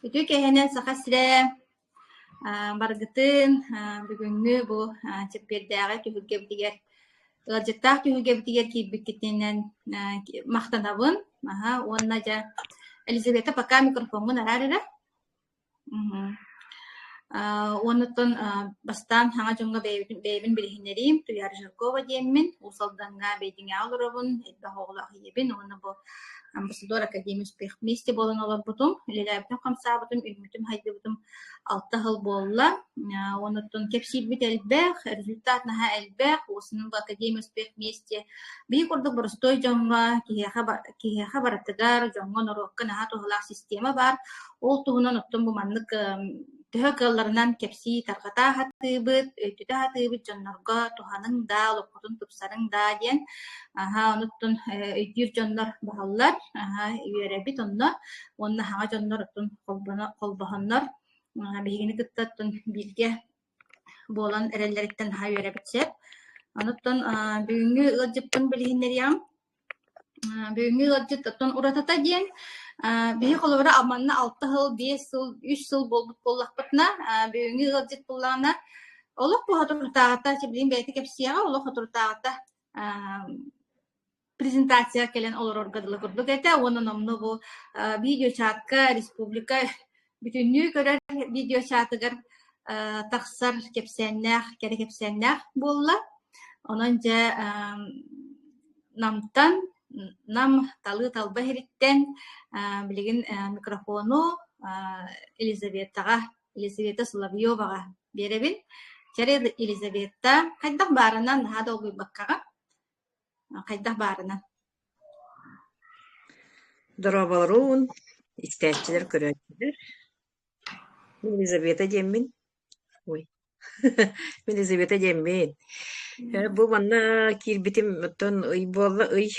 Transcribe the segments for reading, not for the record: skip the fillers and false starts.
Үтүө киэһэнэн Саха сирэ барыгытын бүгүҥҥү бу чэппиэрдээҕи түһүлгэбитигэр ыалдьыттаах түһүлгэбитигэр киирбиккитинэн махтанабын. Аһа, уонна дьэ Елизавета пока микрофоҥҥун араар эрэ. Мгм. Аа, уонуттан бастаан саҥа дьоҥҥо бэйэбитин бэйэбин билиһиннэриим. Туйаара Жиркова диэммин, Уус Алдаҥҥа Бэйдиҥэҕэ олоробун, элбэх оҕолоох ийэбин уонна бу Амбассадор Академия успех вместе буолан олорбутум, үлэлээбитим-хамсаабытым, үүммүтүм-хайдыбытым 6 сыл буолла. Аа, уонуттан кэпсиирбит элбэх, результат наһаа элбэх. Уосунан бу Академия успех вместе биһи курдук боростуой дьоҥҥо, киһиэхэ киһиэхэ барытыгар, дьоҥҥо, норуокка наһаа туһалаах система баар. Ол туһунан оттон бу маннык төһө кыалларынан кэпсии, тарҕата сатыыбыт, өйдөтө сатыыбыт дьоннорго туһаныҥ да, олоххутун тупсарыҥ да диэн. Аһа, онуттан өйдүүр дьоннор баһаллар, аһа, үөрэбит онно уонна саҥа дьоннор оттон холбоһоннор биһигини кытта оттон бииргэ буолан эрэллэриттэн наһаа үөрэбит сөп. Онуттан бүгүҥҥү ыалдьыппын билиһиннэриэҕим. Бүгүҥҥү ыалдьыт оттон уратыта диэн биһи холобура манна 6 сыл, 5 сыл, 3 сыл буолбут буоллахпытына, бүгүҥҥү ыалдьыт буоллаҕына олох бу соторутааҕыта, билигин бэйэтэ кэпсиэҕэ, олох соторутааҕыта презентация кэлэн олорорго дылы курдук этэ уонна номнуо бу видеочатка республика бүтүннүү көрөр видеочатыгар тахсар кэпсээннээх, кэрэ кэпсээннээх буолла. Онон дьэ Намтан, Нам талыы-талба иһириттэн билигин микрофону Елизаветаҕа, Елизавета Соловьеваҕа биэрэбин. Чэрэ Елизавета, хайдах баарынан наһаа долгуйбаккаҕын, хайдах баарынан. Дорооболоруун, истээччилэр, көрөөччүлэр. Мин Елизавета диэммин. Ой. Мин Елизавета диэммин. Бу манна киирбитим оттон ый буолла, ый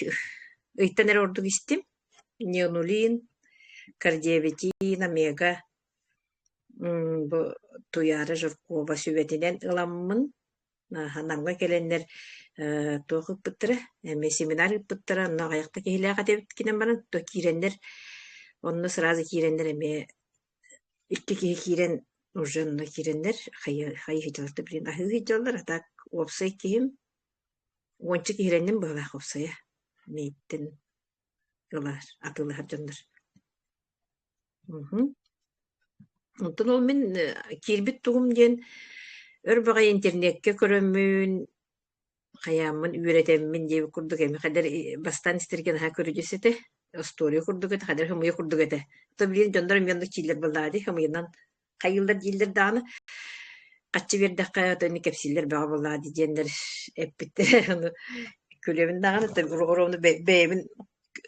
ыйтан эрэ ордук истим. Неонулин, кардиобетин, омега бу Туйаара Жиркова сүбэтинэн ыламмын Намҥа кэлэннэр туох ыыппыттара, эмиэ семинар ыыппыттара, онно аҕыйах да киһилээх этибит гынан баран, то киирэннэр, онно сразу киирэннэр эмиэ икки киһи киирэн уже онно киирэннэр хайыы сылдьаллар да билигин аһыы сылдьаллар, а так уопсай киһим уонча киһилэнним быһыылаах уопсайа мииттэн ылар, атыылаһар дьоннор. Мгм. Онтон ол мин киирбит тугум диэн өр баҕайы интернеккэ көрөммүн, хайааммын үөрэтэммин диэбит курдук эми хайдах бастаан истэргэ наһаа көрүдьүс этэ, остуоруйа курдук этэ, хайдах хомуйа курдук этэ. То билигин дьоннор эмиэ оннук чииллэр буоллаҕа дии, хомуйунан хайыыллар дииллэр даҕаны, хаччы биэрдэххэ то ини кэпсииллэр бөҕө буоллаҕа дии диэннэр эппиттэрэ. Ону күлэбин даҕаны, ону бэйэбин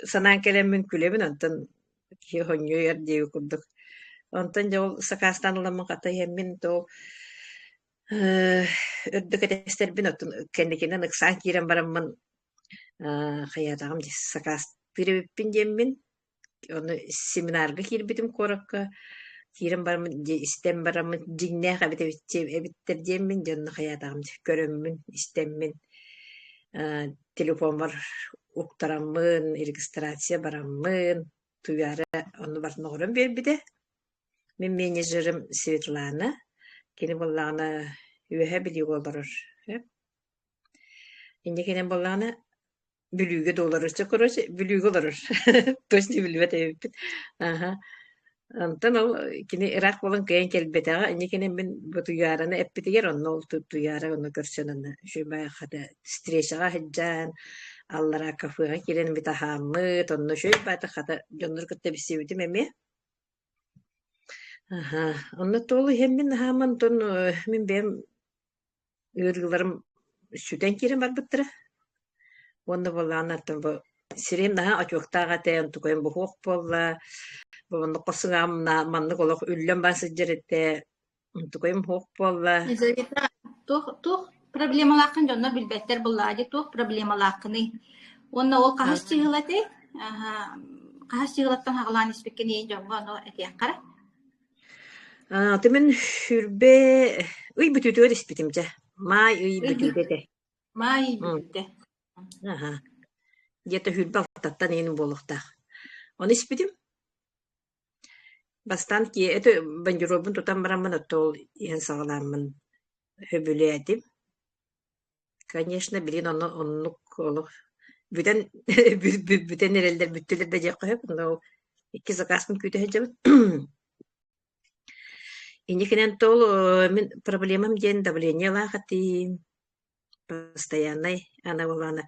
санаан кэлэммин күлэбин, онтон киһи хонньуйар диэбит курдук. Онтон дьэ ол сакаастаан ыламмын хата иһэммин то үрдүк этэстэрбин оттон кэнникинэн ыксаан киирэн бараммын хайаатаҕым дии сакаастыыр эбиппин диэммин ону семинарга киирбитим куоракка киирэн бараммын дьэ истэн бараммын дьиҥнээх эбит эбиттэр диэммин дьэ онно хайаатаҕым дии көрөммүн истэммин телефоммар уктараммын, регистрация бараммын, Туйаара онно барытын оҥорон биэрбитэ. Мин менеджерим Светлана, кини буоллаҕына Үөһээ Бүлүүгэ олорор. Инньэ кэнэн буоллаҕына Бүлүүгэ да олорор, чэ короче Бүлүүгэ олорор. Точно билбэт эбиппит. Аха. Онтон ол кини ыраах буолан кыайан кэлбэтэҕэ. Инньэ кэнэн мин бу Туйаараны эппитигэр онно ол Туйаара онно көрсөн онно үчүгэй хата встречаҕа сылдьан аллараа кафеҕа киирэн бит аһааммыт, онно үчүгэй баата хата дьоннору кытта билсибитим эмиэ. Аһа, онно туол иһэммин аһааммын онтон мин бэйэм Ыарыыларым сүтэн киирэн барбыттара уонна буоллаҕына бу сирэйим наһаа отектаах этэ, онтукайым буһуох буолла, бу оннук хос сыҥааҕым маннык олох үллэн баа сылдьар этэ, онтукайым суох буолла. Елизавета, туох туох проблемалааххын дьоннор билбэттэр буоллаҕа дии, туох проблемалааххыный? Уонна ол хаһыс чыһыла этэй? Хаһыс чыһылаттан аҕалаан испиккиний дьоҥҥо ону этиэххэ эрэ. Аты мин сүүрбэ ый бүтүүтүгэр испитим дьэ. Маай ый бүтүүтэ этэ. Маай ый бүтүүтэ. Аха. Где-то сүүрбэ алтаттан иһин буолуохтаах. Ону испитим. Бастаан киэ это бандеробун тутан бараммын оттон ол иһэн саҕалааммын сөбүлээтим. Конечно, билигин онно оннук олох бүтэн бүтэн эрэллэр бүттүлэр да диэххэ сөп. Онно ол икки заказпын күүтэ сылдьабын. Инникинэн то ол мин проблемам диэн давлениелаах этим, постояннай ана буоллаҕына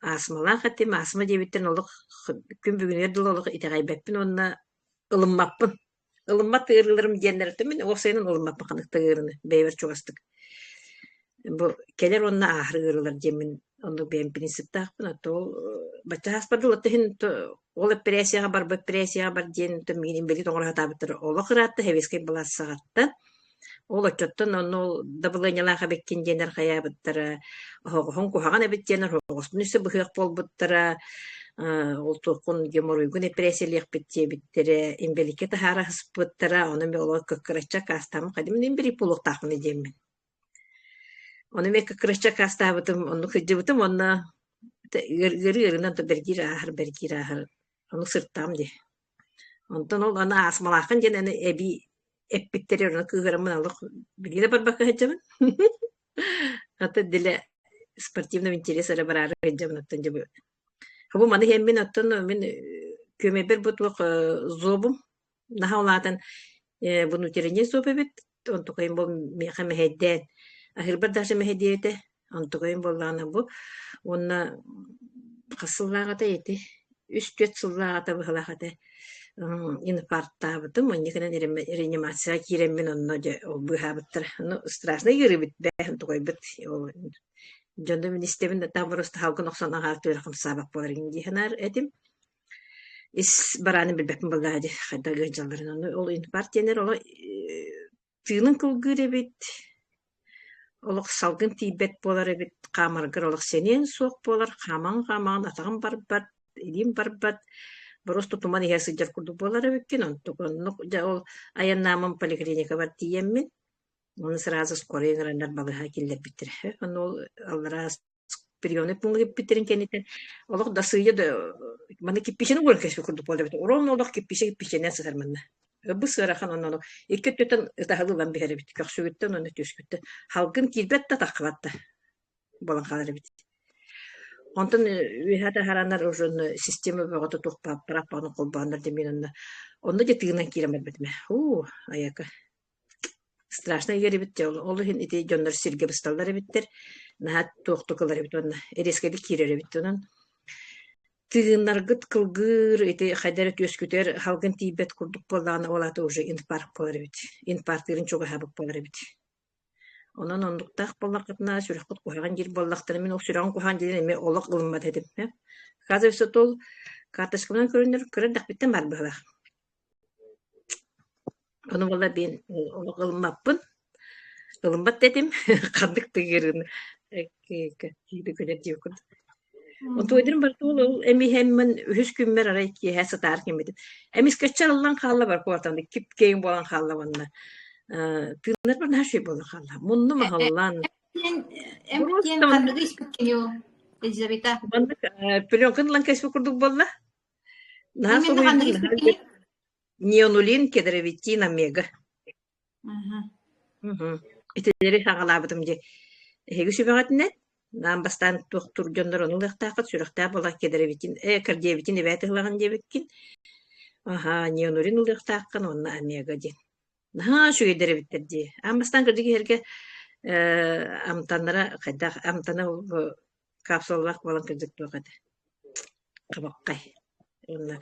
астмалаах этим. Астма диэбиттэн олох күн бүгүнүгэр дылы олох итэҕэйбэппин уонна ылыммаппын. Ылыммат ыарыыларым диэннэриттэн мин уопсайынан ылыммаппын ханнык да ыарыыны бэйэбэр чугастык. Бу кэлэр уонна ааһар ыарыылар диэммин оннук бэйэм принциптаахпын. А то ол бачча ааспар дылы иһин ол эппэрээссийэҕэ бар, бу эппэрээссийэҕэ бар диэн миигин инбэлиит оҥоро сатаабыттара олох ыраатта сэбиэскэй былаас саҕаттан. Ол оччоттон онно ол дабылыанньалаах эбиккин диэннэр хайаабыттара, оһоҕоһуҥ куһаҕан эбит диэннэр оһоҕоспун өссө быһыах буолбуттара, ол туоххун геморройгун эпэрээссийэлиэхпит диэбиттэрэ, инбэлииккэ таһаара сыспыттара, ону мин олох кыккыраччы аккаастааммын хайдах мин инбэлиит буолуохтаахпыный диэммин. Ону эмиэ кыккыраччы аккаастаабытым, оннук сылдьыбытым уонна ыарыы ыарыынан бэргиир ааһар, бэргиир ааһар, оннук сырыттаҕым дии. Онтон ол аны ааспалааххын диэн аны эбии эппиттэрэ ону кыыһыраммын олох билии да барбакка сылдьабын. Ата дэлэ спортивный интерес эрэ бараары сылдьабын оттон дьэ бу бу маны иһэммин оттон мин күөмэйбэр бу туох зобум наһаа улаатан внутренний зоб эбит онтукайым бу миэхэ мэһэйдээн аһыырбар даже мэһэйдиир этэ онтукайым буоллаҕына бу уонна хас сыллааҕыта ити үс-түөрт сыллааҕыта быһыылаах этэ инфарктаабытым онньа гынан реанимацияҕа киирэммин онно дьэ ол быыһаабыттара ну страшный ыарыыбыт бээ онтукайбыт ол дьону мин истэбин да там просто халгын охсон аҕаар түөрэ хамсаабат буолар дии санаар этим ис бараанын билбэппин буоллаҕа дии хайдах ыалдьалларын ону ол инфаркт диэнэр олох тыынын кылгыыр эбит олох салгын тиийбэт буолар эбит хаамаргар олох сэниэн суох буолар хааман-хаамаҕын атаҕын барбат илиим барбат боруоста туман иһэ сылдьар курдук буолар эбиккин онтук оннук дьэ ол айаннааммын поликлиникабар тиийэммин ону сразу скорый ыҥыраннар балыыһаҕа киллэрбиттэрэ ону ол аллараа приемный пункт киппиттэрин кэнниттэн олох да сыыйа да маны кирпичини ууран кэспит курдук буолла эбит ровно олох кирпичэ кирпичэнэн сытар манна ыбыс ыарахан онно икки өттүттэн ытаһылы ылан биһэр эбит көхсүгүттэн уонна түөскүттэн халгын киирбэт да таххыбат да буолан хаалар эбит онтон үөһэ таһаранар уже система бөҕөтө туох аппарааппаны холбооннор дэмиин онно онно дьэ тыынан киирэн барбытым уу айака Страшно ыар эбит дьэ ол иһин ити дьоннор сиргэ бысталлар эбиттэр, наһаа туохтук ылар эбит уонна эриэскэдик киирэр эбит онон тыынаргыт кылгыыр ити хайда эрэ түөскүтүгэр салгын тиийбэт курдук буоллаҕына ол аата уже инфаркт буолар эбит, инфарктыырын чугаһаабыт буолар эбит. Онон оннуктаах буоллаххытына сүрэххит куһаҕан диир буоллахтара мин ол сүрэҕим куһаҕан диэн эмиэ олох ылыммат этим Оказывается ол карточкабынан көрөннөр кыра эрдэхпиттэн баар быһыылаах. Ону буолла биэн олох ылыммаппын. Ылыммат да этим. Ханнык да ыарыыны киирэ диир курдук. Онтуойдарын барыта ол ол эмиһэммин үһүс күммэр арай киэһэ сытаар кэммитим. Эмискэччи арыллан хаалла бар куотан кип-киэҥ буолан хаалла уонна тыыннарбар наһаа үчүгэй буолан хаалла. Муннум аһыллан. Эмтиэн ханныгы испиккиний ол, Елизавета? Маннык пленканы ылан кэспит курдук буолла. Наһаа Именно ханныгы соһуйдум, наһаа испиккиний? Неонулин, кедровитин, омега. Мгм. Мгм. Итилэри саҕалаабытым дии. Эһиги сүбэҕитинэн, аан бастаан туохтуур дьоннор ону ылыахтааххыт, сүрэхтээх буолан кедровитин, кардиовитин эбээт ылаҕын диэбиккин. Аһаа, неонулин ылыахтааххын уонна омега диэн. Наһаа үчүгэйдэр эбиттэр дии. Аан бастаан кырдьык иһэргэ амтаннара хайдах амтана капсулалаах буолан кырдьык туох этэ хабаххай уонна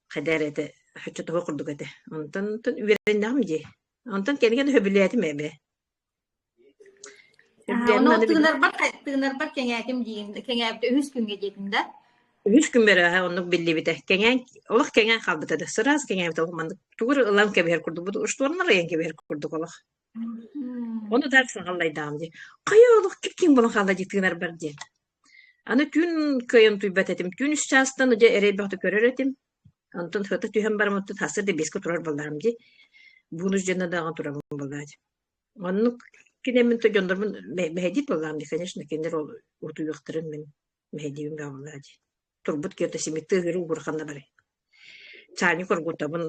хайда эрэ этэ оччотооҕу курдук этэ онтон онтон үөрэннэҕим дии онтон кэннигэн сөбүлээтим эбээ Ону тыынарбар тыынарбар кэҥээтим диин кэҥээбитэ үһүс күҥҥэ диэтим да үһүс күммэр аһа оннук биллибитэ кэҥээн олох кэҥээн хаалбыта да сыраас кэҥээбитэ олох маннык тугу эрэ ылан кэбиһэр курдук устуорунар ыйан кэбиһэр курдук олох Ону дальше саҕаллайдаҕым дии. Хайа олох кип-киҥ буолан хаалла дии тыынарбар диэн. Аны түүн кыайан утуйбат этим. Түүн үс чаастан дьэ эрэй бөҕөтө көрөр этим. Онтон сыта түһэн баран оттон сарсыарда биэскэ турар буоллаҕым дии. Буунус дьонно даҕаны турабын буоллаа дии. Оннук кинэммин то дьоннорбун мэһэйдиир буоллаҕым дии, конечно, кинилэр ол утуйуохтарын мин мэһэйдиибин бөҕө буоллаа дии. Турбут киһи симиттыы ыһыыры угур ханна барай. Чаанньык оргутабын.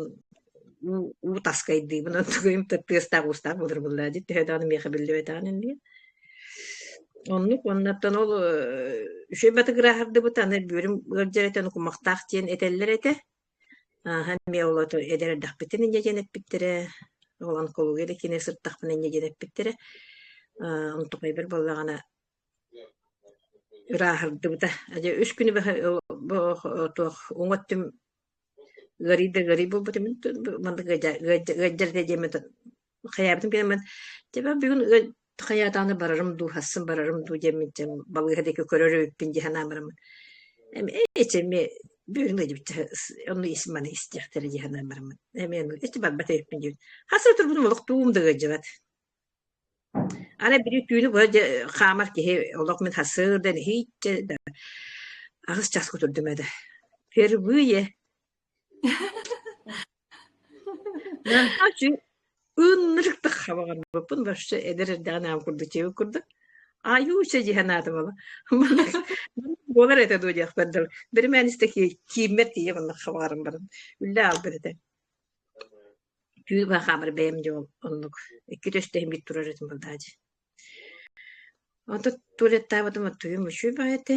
уу уу таскайдыыбын, онтугуйум тыастаах-уустаах буолар буоллаа дии, төһө даҕаны миэхэ биллибэтэҕин иннигэр. Оннук уоннаттан ол үчүгэй батыгырааһырдыбыт, аны бүөрүм ыалдьар этэ, ону кумахтаах диэн этэллэр этэ. Ааһан эмиэ ол эдэр эрдэхпиттэн инньэ диэн эппиттэрэ, ол онкология да киинэ сырыттахпына инньэ диэн эппиттэрэ. Онтукайбар буоллаҕына ырааһырдыбыта. Дьэ үс күнү быһа туох уҥа өттүм ыарый да ыарый буолбутум маннык ыалдьар этэ диэммин хайаабытым кэннэ дьэ бүгүн хайаатаҕына барарым дуу, хассын барарым дуу диэммин дьэ балыыһа диэки көрөр эбиппин дии санаан бараммын эчи эмиэ бүгүн ыалдьыбычча онно маны истиэхтэрэ дии санаан бараммын эмиэ эчи барбат эбиппин диэбит. Хас да турбутум олох туум да ыалдьыбат. Аны били түүнү быһа дьэ хаамар киһи олох мин сарсыарда нэһииччэ да 8 чааска турдум этэ. Впервые наһаа үчүгэй ынырыктык хабаҕырбыппын вообще эдэр эрдэҕинэ аам курдук чэйбит курдук. Айуу-чэ дии санаатым ол. Маннык буолар этэ дуо диэхпэр дылы. Бэримээн истэ кииммэр тиийэ маннык хабаҕаран баран үллэ аалбыт этэ. Түүн хаамар бэйэм дьэ ол оннук икки төстөһүм турар этим былдаадьы. Онтон туалеттаабытым оттуйум үчүгэй баҕайы этэ.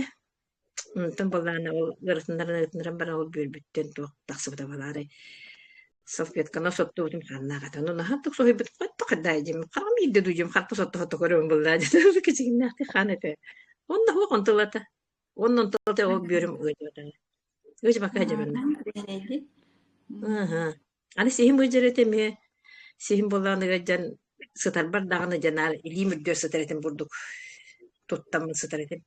Онтон былаана ол ыаратыннаран ыаратыннаран баран ол бүөлбүттэн туох тахсыбыта буолаарай салфетканан соттубутум хааннаах этэ. Ону наһаа ытык соһуйбутум хайдах хайдаай диэммин хараҕым иирдэ дуу диэм харпы сотто-сотто көрөбүн быллаа диэн кичигиннээхтик хаан этэ. Онно суох онтулата. Уонна онтулата ол бүөрүм ыадьыбатаҕа. Ыадьыбакка дьэбиннэ. Ыһы. Аны сиһим ыалдьар этэ эмиэ. Сиһим буоллаҕына ыалдьан сытарбар даҕаны дьэ наар илиим үрдүгэр сытар этим курдук туттаммын сытар этим.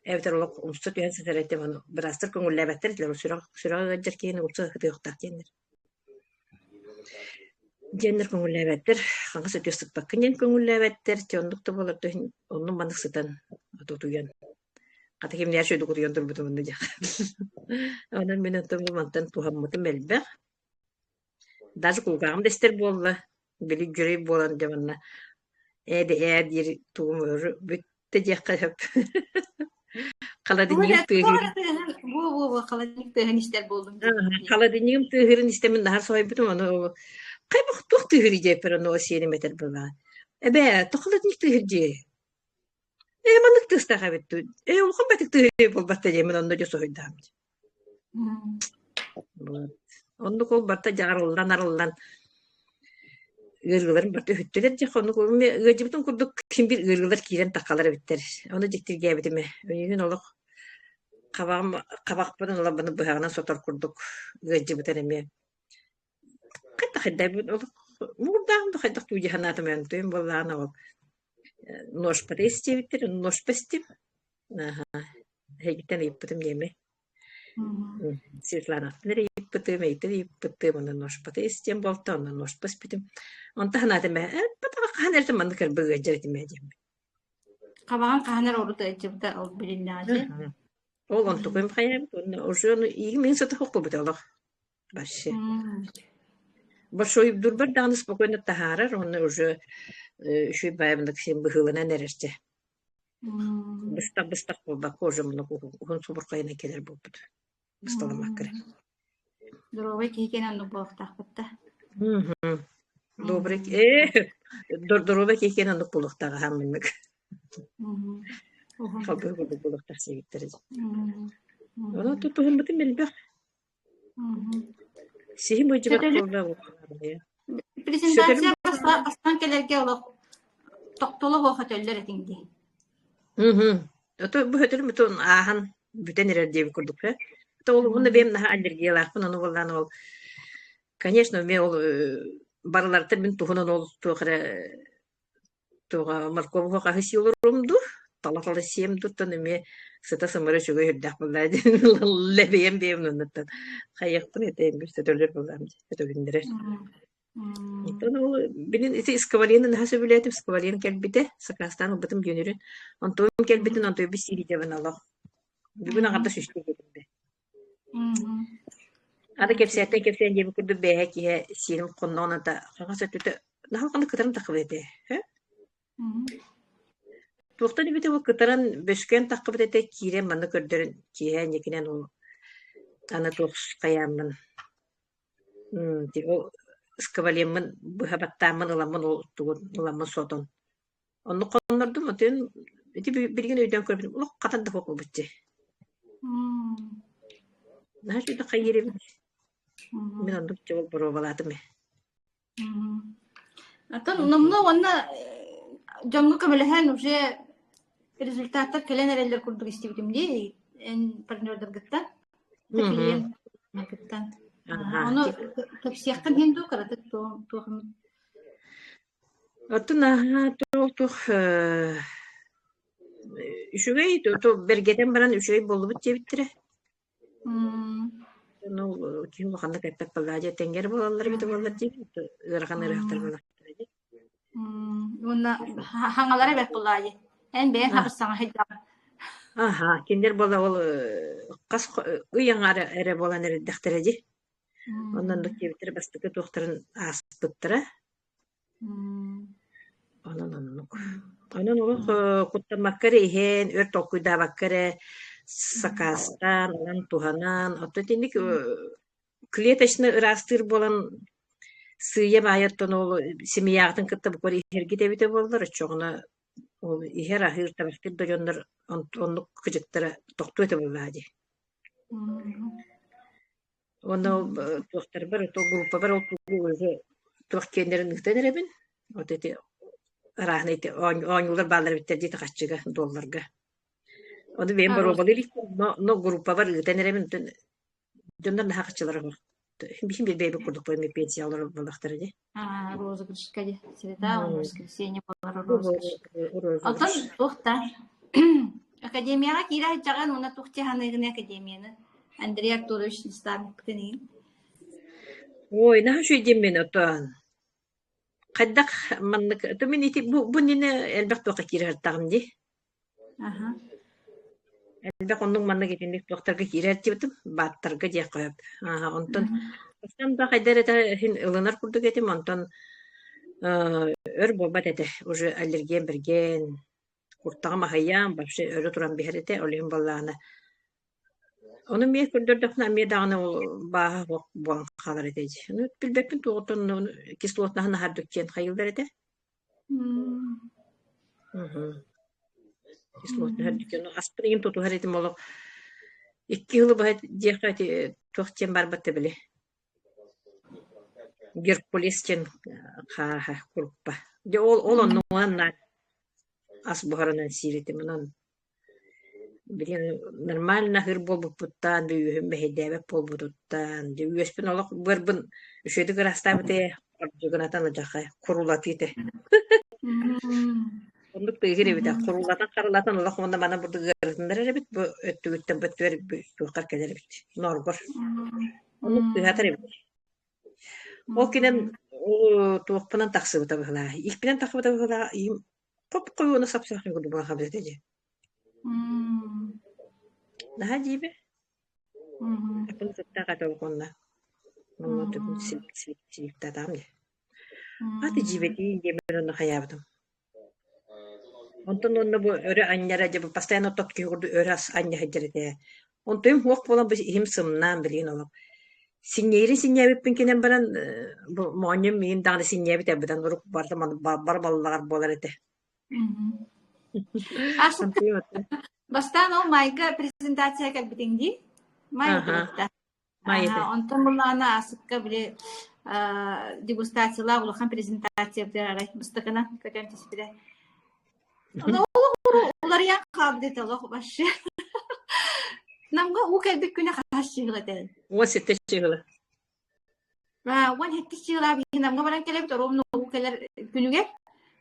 Эбэтэр олох умса түһэн сытар этим, ону быраастар көҥүллээбэттэр этилэр, сүрэх сүрэҕэ ыалдьар киһини умса сытыахтаах диэннэр. Диэннэр көҥүллээбэттэр, хаҥас өттүгэр сыппаккын диэн көҥүллээбэттэр, дьэ оннук да буолар да иһин оннук-маннык сытан утуйан Хата кимнээх үчүгэйдик утуйан турбутум онно диэх. Онон мин оттон бу мантан туһаммытым элбэх. Даже кулгааҕым да истэр буолла. Били дьүрэй буолан дьэ манна ээ да ээ диир тугум бүттэ диэххэ сөп. Холодильнигым тыаһыыр. Буо-буо холодильник тыаһын истэр буоллум. Холодильнигым тыаһыырын истэммин наһаа соһуйбутум ону хайбах туох тыаһыырый диэппэр ону сиэним этэр буоллаҕа. Эбээ, то холодильник тыаһыыр дии. Ээ, маннык тыастаах эбит дуу? Ээ, улахан бэтик тыаһыыр буолбат да диэммин онно дьэ соһуйдаам. Вот. Оннук ол барыта дьаҕарыллан арыллан ыарыыларым барыта үһүттүлэр дьэ оннук ыалдьыбытым курдук син биир ыарыылар киирэн таххалар эбиттэр. Ону дьиктиргээбитим ээ. Өйүүн олох хабаҕым хабахпын ылабыны быһаҕынан сотор курдук ыалдьыбытар эмиэ. Хайдах хайдайбыт олох муҥурдааҕым да хайдах дуу дии санаатым эн буоллаҕына ол ножпата истиэбиттэр ножпа истим Аха эһигиттэн ыйыппытым диэми Светланаттан эрэ ыйыппытым эйиттэн ыйыппытым онно ножпата истиэм буолта онно ножпа испитим онто санаатым ээ хаһан эрэ маннык элбэх ыалдьар этим ээ диэммин Хабаҕан хаһан эрэ урут ыалдьыбыта ол билиннэҕэ Ол онтукайым хайаабыт уонна уже ону иигим иҥ сыта суох буолбута олох Вообще. Большойдурбар даҕаны спокойно таһаарар уонна уже үчүгэй баайбынык син быһыыланан эрэр дьэ. Быстах-быстах буолбакка уже муннук уһун субурхайынан кэлэр буолбут. Бысталаммакка эрэ. Доруобай киһи кэнэ оннук буолуохтаахпыт да. Добрый доруобай киһи кэнэ оннук буолуохтаах аһаан маннык. Халбыһы курдук буолуохтаах сиэбиттэр. Онон тутуһуммутум элбэх. Сиһим ыдьыбат буолла Презентация бастаан кэлэргэ олох тохтоло суох өтөллөр этиҥ дии. Ото бу өтөрүм бүтүн ааһан бүтэн эрэр диэбит курдук ээ. То ол уонна бэйэм наһаа аллергиялаахпын, ону буоллаан ол конечно эмиэ ол барыларыттан мин туһунан ол туох эрэ Туоҕа моркуобу хаһы сии олорорум дуу, тала-тала сиэм дуу, оттон эмиэ сыта-сымара үчүгэй үрдээх буоллаа диэн лэбийэн бэйэм оннуттан хайыахпын этэйим сөтөллөр буоллаам дии, сөтөлүннэрэр. Оттон ол билин ити сквалины наһаа сөбүлээтим, сквалин кэлбитэ, сакаастаан ылбытым дьүнүрүн. Онтуом кэлбитин онтуйбут сиирдьэбин олох. Бүгүн аҥардас үстүү кэлбитим. Аны кэпсээттэн кэпсээн диэбит курдук бэйэһэ киһи сиэним хонноҕун ата хаҥас өттүтэ наһаа улаханнык кытаран таххыбыт этэ һэ Туохтан эбитэ ол кытаран бөскөөн таххыбыт этэ киирэн манна көрдөрөн киэһэ инникинэн ол аны туох хайааммын ол. сквалеммын быһа баттааммын ыламмын ол тугун ыламмын сотон. Оннук хоннордум, отун ити билигин өйдөөн көрбүтүм, олох хатан да суох буолбут дии. Наһаа үчүгэй хайыыр эбит. Мин оннук дьол боруобалаатым ээ. Оттон номнуо уонна дьоҥҥо көмөлөһөн уже результаттар кэлэн эрэллэр курдук истибитим дии эн партнердаргыттан, клиенттаргыттан. Ону кэпсиэххин иһин дуу кыратык туох эмит Оттон наһаа туох туох үчүгэй бэргэтэн баран үчүгэй буоллубут диэбиттэрэ. Ну, киһи улаханнык эппэт буоллаҕа дии, тэҥҥэр буолаллар эбитэ буоллар дии, ыарахан ыарыһахтар буоллахтара дии. Уонна хаҥалара эбэт буоллаҕа дии. Эн бэйэҥ хабыс-саҥа сылдьаҕын. Аһа, кинилэр буола ол хас ый аҥаара эрэ буолан эрдэхтэрэ дии. Онон оннук диэбиттэрэ бастакы туохтарын ааспыттара. Онон оннук. Онон олох куттаммакка эрэ иһэн, өр толкуйдаабакка эрэ сакаастаан, ылан туһанан, оттон итинник клеточно ыраастыыр буолан сыыйа-баайа оттон ол семьяҕытын кытта буквар иһэргит эбитэ буоллар, оччоҕуна ол иһэр-аһыыр табахтыыр да дьоннор оннук кыдьыктара тохтуо этэ буоллаҕа дии. Уонна ол туохтарбар, группабар ол туох киэннэрин ыытан эрэбин. Вот эти арааһынай ити оонньуулар бааллар эбиттэр дии хаччыга, долларга. Ону бэйэм боруобалыы иликпин, но, но группабар ыытан эрэбин, дьоннор наһаа хаччылара суох. Биһим бэйэбит курдук эмиэ пенсия олорор буоллахтара дии. Розыгрышка дии. Среда, воскресенье буолар розыгрыш. Оттон туох да Академияҕа киирэ сылдьаҕын уонна туох дии саныыгыный академияны? Андрей Артурович наставникпытын иһин. Ой, наһаа үчүгэй диэммин отон. Хайдах маннык то мин ити бу бу иннинэ элбэх туохха киирэ сырыттаҕым дии. Аха. Элбэх оннук маннык итинник туохтарга киирээччибитим, бааттарга диэххэ сөп. Аа, онтон бастаан да хайда эрэ иһин ылынар курдук этим, онтон э, өр буолбат этэ. Уже аллергиям бэргэн, куртаҕым аһыйаан, вообще өрө туран биһэр этэ, ол иһин буоллаҕына. Ону эмиэ көрдөрдөхпүнэ эмиэ даҕаны ол бааһа суох буолан хаалар этэ дии. Ону билбэппин туоҕуттан кислотнаһын аһардык диэн хайыыллар этэ. Аспын игин тутуһар этим олох икки сылы быһа диэххэ ити туох диэн барбат били Геркулес диэн хааһа куруппа. Дьэ ол ол оннугунан наар ас буһарынан сиир этим онон Билигин нормально аһыыр буолбуппуттан, үөһүм мэһэйдээбэт буолбутуттан, дьэ үөспүн олох быарбын үчүгэйдик ыраастаабыт ээ, ордугунатан алдьархай курулатыы этэ. Оннук тыаһыыр эбит ээ, курулатан-харылатан олох уонна манан бурдук ыарытыннарар эбит, бу өттүгүттэн бу өттүгэр туоххар кэлэр эбит, нооргор. Оннук тыаһатар эбит. Ол кинэн туохпунан тахсыбыта быһыылаах, ииппинэн тахсыбыта быһыылаах, иим хоп-хойууну сапсаахын курдук буолан этэ дии. Наһаа дьиибэ. Атын сыттаах этэ олохунна. Онно түгүн силиктаатаҕым дии. Аты дьиибэтиин диэммин онно хайаабытым. Онтон уонна бу өрө анньара дьэ бу постоянно топ киһи курдук өрө ас анньа сылдьар этэ. Онтуйум суох буолан бу иһим сымнаан билигин олох. Синньиирин синньээбиппин кэнэн баран бу моонньум миигин даҕаны синньээбит эбитэн урук барда бар баллаҕар буолар этэ. Бастаан ол Майга презентация кэлбитиҥ дии? Май этэ. Май этэ. Онтон буллаҕына Асыкка били дегустациялаах улахан презентация арай бастакына көтөн түспүтэ. Уларыйан хаалбыт этэ олох вообще. Намга уу кэлбит күнэ хаһыс чыһыла этэй? 17 чыһыла. 17 чыһыла биһи Намга баран кэлэбит, оруобуна уу кэлэр күнүгэр.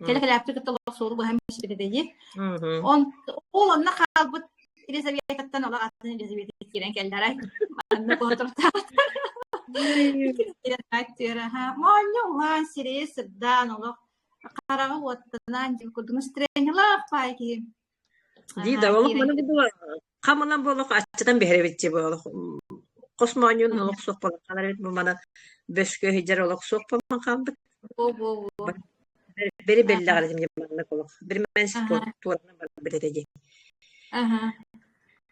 Кэлэ кэлээпти кытта олох суолу быһан испит этэ дии. Ол онно хаалбыт Елизаветаттан олох атын Елизавета киирэн кэллэрэ. Манна куотуртаабыт. Моонньу улаан сирэйэ сырдаан олох хараҕа уоттанан дьин курдук настроениелаах паай киһи. Дии да олох маны була хамынан буолуох аччатан биһэрэбит дии олох хос моонньун олох суох буолан хаалар эбит бу манан бөскө иһдьэр олох суох буолан хаалбыт. Бери беллэҕэр этим маннык олох биримэн туоранан барбыт этэ дии. Аха.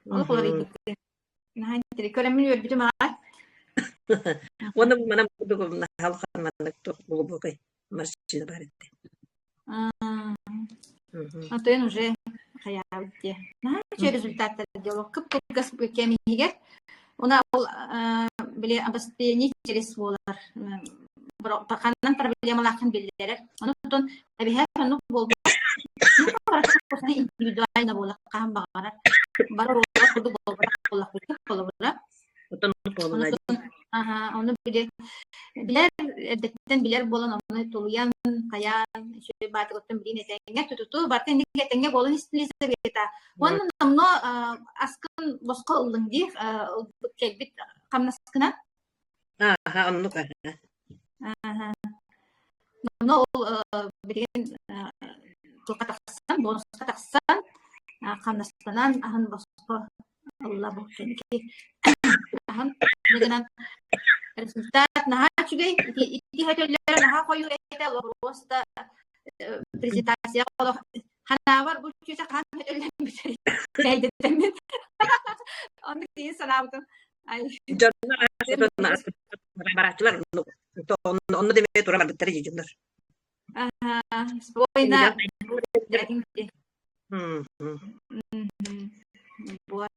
Олох уларыйбыт. Наһаа интири көрөммүн үөрбүтүм аҕай. Уонна манан курдук наһаа маннык туох глубокай морщина баар этэ. Отойун уже хайаабыт дии. Наһаа үчүгэй результаттар дии олох кып-кылгас кэм иһигэр. Уна ол били обострение через буолар. Ханан проблемалааххын биллэрэр. Онон эбиһээт оннук буолбат. Индивидуально буолар хаһан баҕарар. Бары оруоллар курдук буолбатах буоллахпыт холобура. Оттон буолуна дии. Аха, ону били билэр эрдэттэн билэр буолан ону тулуйан, хайаан, үчүгэй баатыгыттан билин этэҥҥэ тутуту барыта инник этэҥҥэ буолан истин Елизавета. Уонна номно аскын босхо ыллыҥ дии, ылбыт кэлбит хамнаскынан. Аха, оннук аха. Аха. Номно ол билигин туохха тахсан, бонуска тахсан, хамнастанан аһын босхо ылла бу кэнники аһын гынан результат наһаа үчүгэй ити ити хөтөллөрө наһаа хойуу этэ просто презентация олох ханаабар бу чүчэ хаан хөтөллөн бүтэр бэйдэтэммин оннук тиийин санаабытым Дьонно барааччылар онно демэ тура барбыттар дии дьоннор. Спокойно. Вот.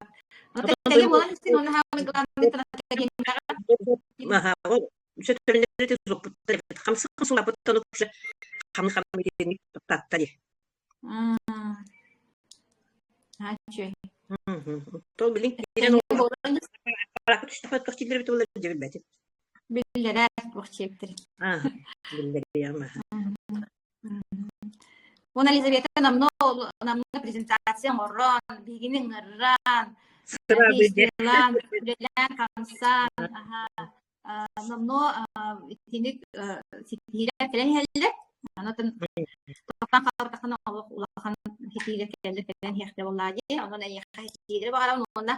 Биллэрэ Уонна Елизавета намно намно презентация оҥорон, биһигини ыҥыран, действиелаан, үлэлээн хамсаан, номнуо итинник ситиһиилэр кэлэн иһэллэр. Онон тохтоон хаалбатаххына олох улахан ситиһиилэр кэлэллэр кэлэн иһиэхтэрэ буоллаҕа дии. Онон эйиэхэ ситиһиилэри баҕарабын уонна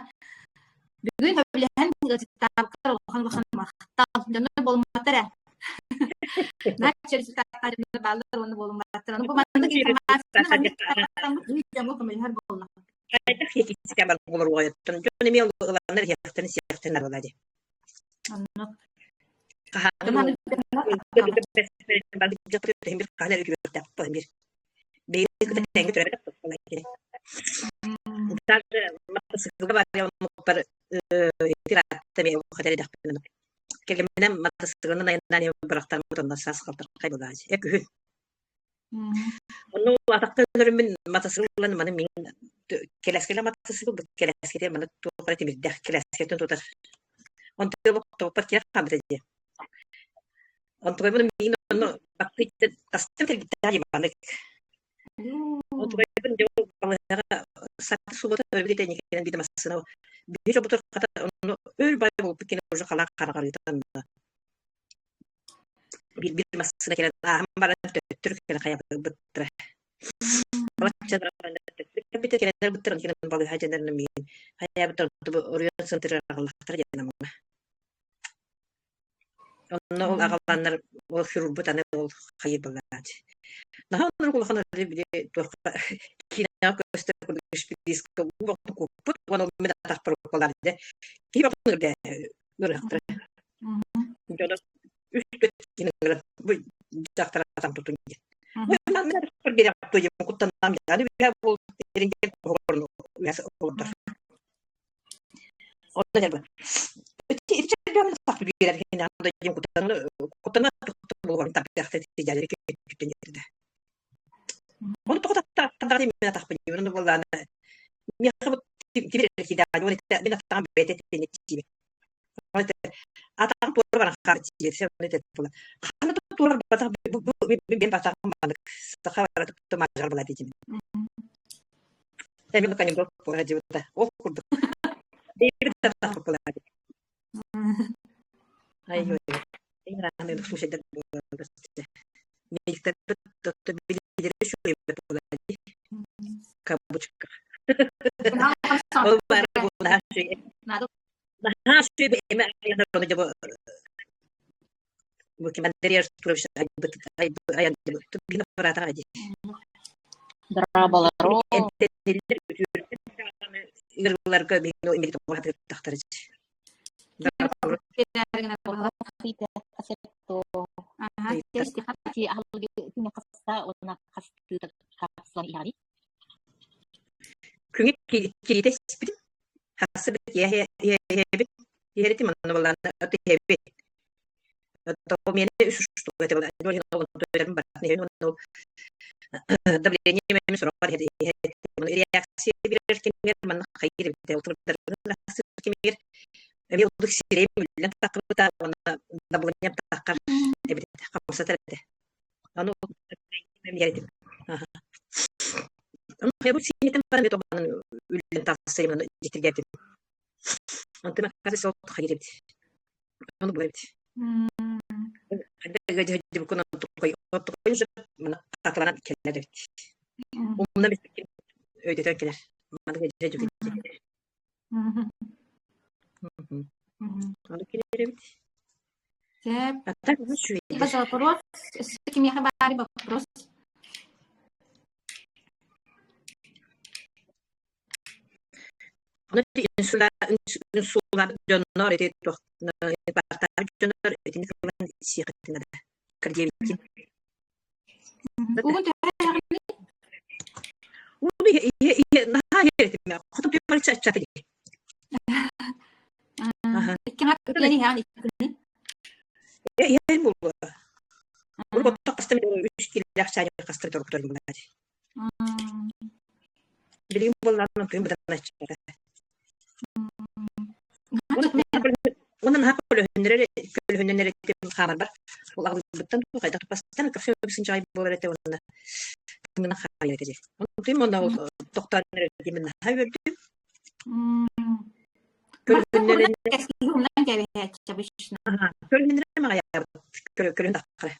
бүгүн сөбүлэһэн ыалдьыттаабыккар улахан улахан махтал. Дьоннор буолумматтар ээ. Наһаа результаттар бааллар уонна буолумматтар. Ону бу маннык информацияны маннык дьоҥҥо көмөлөһөр буолла. Хайдах хиэтиискэ бар буолар уойуттан дьон эмиэ ыланнар иһиэхтэрин сиэхтэрин арылаа дии. Оннук. Кэлиминэн матасыгынан айаннаан бырахтарбыт онно саас халтархай буолааччы. Э күһүн. Онно атахта өлөрүммүн матасыгылан маны мин кэлээскэлэ матасыгыл кэлээскэтэ маны туох эрэ тимирдээх кэлээскэтин тутар. Онтуга бохтоппор киэр хааммыта дии. Онтугайбын миин онно баттыйтан тастан кэлбиттээх дии манык. Онтугайбын дьэ ол балыыһаҕа сарты суббота өлбүт эникинэн биир массыына биир обутур хата онно өл бай буолбут кини уже халаах хараҕарыытан биир биир массыына кэлэн ааһан баран төттөрү кэлэн хайабыттара. Балачча кэлбитэ кэлэннэр быттар кэлэн балыыһа дьэнэрин миин хайаабыттар оруйан сынтырар аҕаллахтара диэн амма. Онно ол аҕаланнар ол хирурбут аны ол хайыыр буоллааччы. Наһаа оннук улахан били туохха киинэҕэ көстөр курдук испииска уу куппут уонна ол мин атахпар уккалаар дэ киһи баҕатын үрдэ ыарыһахтара. Дьоно үс түөрт киһини ыҥыран бу дьахтар атам тутун диэн. Мин атахпар биэрэ куттанам аны үһэ буол эринген олордор. Онно дьэ Эмин анекдот буола Ол курдук. Ай Кабучка. Ол баар бу наһаа үчүгэй. Наһаа үчүгэй эмэ бу кимандерия Дорооболору. Күҥҥэ кириитэ испитим, хасса бит иһэбит, иһэритим онно буоллаҕына иһэбит. Миэнэ үс устуга этэ буолла. Давление эмиэ сороҕор реакция биэрэр кэмигэр манна хайыыр эбит кэмигэр эмиэ ордук сирэйим үллэн таххыбыта уонна давлением таххар эбит хамсатар этэ. Ону үллэн тахсыйым дьиктиргээтим. Онтон оказывается ол хайыыр эбит. Ону булар эбит. Хатыланан кэлэр эбит. Умна өйдөтөн кэлэр. Ону кэлэр эбит. Сөп. А так үчүгэйдэр. Вопрос. Өссө кимиэхэ баары вопрос? Ону инсуллаабыт дьоннор ити туох инфарктаабыт дьоннор итини ылан сиэххитин наада. Кардиовитин. Угун төһө иһэҕиний? Ууну иһэ наһаа иһэр этим. Хотун түөрт аччата дии. Аха. Икки иккини иһэҕин иккини. Иһэр буолуо. Урут оттох хастым үс киилээх чаайы хастым торбуттар буолаат. Билигин буоллаҕына күн быдан аччата. Уонна наһаа көлөһүннэрэр көлөһүннэрэр этим хаамарбар ол аҕылбыттан хайдах туппастан көхсө сынчаҕай буолар этэ уонна тымнынан хаайар этэ дии. Онтум уонна ол тохтоон эрэр диэмин наһаа үөрдүм. Көлөһүннэрин Умнан кэбиһээччи обычно. Көлөһүннэрэ маҕайаабыт көлөһүн таххара.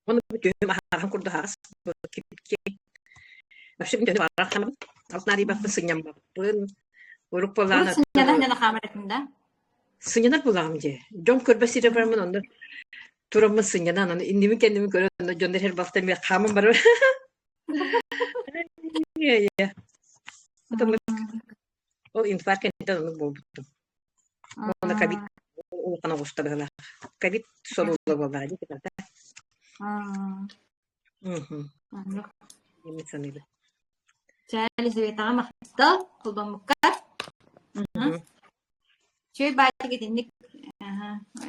Оны бүтүнүм аһаҕаһын курдук аһаҕас Вообще мин төһө баҕарар хаамабын. Алтын арыйбаппын, сынньаммаппын. Урук буоллаҕына Урут сынньана-сынньана хаамар этиҥ да? Сынньанар буоллаҕым дии. Дьон көрбөт сирэ бараммын онно тураммын сынньанан, аны иннибин-кэннибин көрөн онно дьоннор иһэр балта эмиэ хааман барар. Ол инфаркт кэнниттэн оннук буолбутум. Уонна ковид улахан оҕуста быһыылаах. Ковид содула буоллаҕа дии барыта. Мин саныыбын. Чэ, Елизаветаҕа махтал, холбоммуккар. Үчүгэй баайдык итинник